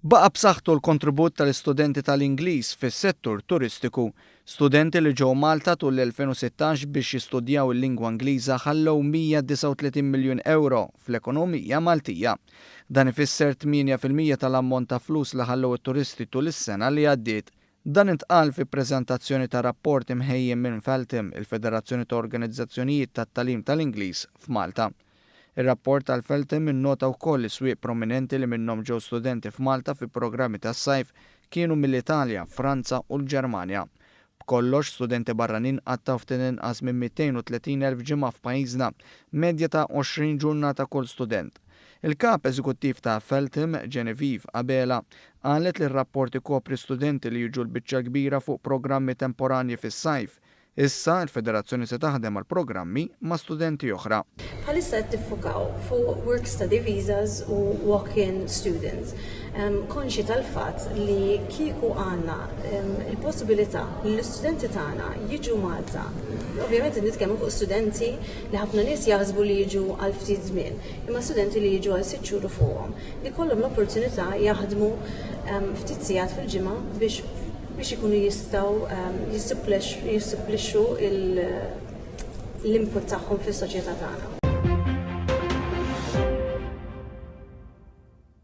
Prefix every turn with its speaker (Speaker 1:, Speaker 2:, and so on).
Speaker 1: Baqa' b'saħħtu l-kontribut tal-istudenti tal-Ingliż fis-settur turistiku. Studenti li ġew Malta tul l-2016 biex jistudjaw il-lingwa Ingliża ħallew 139 miljun ewro fl-ekonomija Maltija. Dan ifisser 8% tal-ammont ta' flus li ħallew it-turisti tul is-sena li għaddiet. Dan intqal fi preżentazzjoni ta' rapport imħejji minn FELTIM, il-Federazzjoni ta' Organizzazzjonijiet tat-Tagħlim tal-Ingliż f'Malta. Ir-rapport tal-FELTIM innota wkoll li swieq prominenti li minnhom ġew studenti f'Malta fi programmi tas-sajf kienu mill-Italja, Franza u l-Ġermanja. B'kollox, studenti barranin qattgħu ftit inqas minn 230,000 ġimgħa f'pajjiżna, medja ta' 20 ġurnata kull student. Il-Kap Eżekuttiv ta' FELTIM, Genevieve Abela, qalet li r-rapport ikopri studenti li jiġu l-biċċa l-kbira fuq programmi temporanji fis-sajf. Issa, il-Federazzjoni se taħdem għal programmi ma' studenti oħra.
Speaker 2: Bħalissa qed niffukaw fuq work study visas u walk-in students. Konxi tal-fatt li kieku għandna il-possibilità li l-istudenti tagħna jiġu Malta. Ovvjament qed nitkellmu fuq studenti li ħafna nies jaħsbu li jiġu għal ftit żmien, imma studenti li jiġu għal 6 xhur u fuqhom, li jkollhom l-opportunità jaħdmu ftit sigħat fil-ġimgħa biex ikunu jistgħu jissupplixxu l-input tagħhom fis-soċjetà tagħna.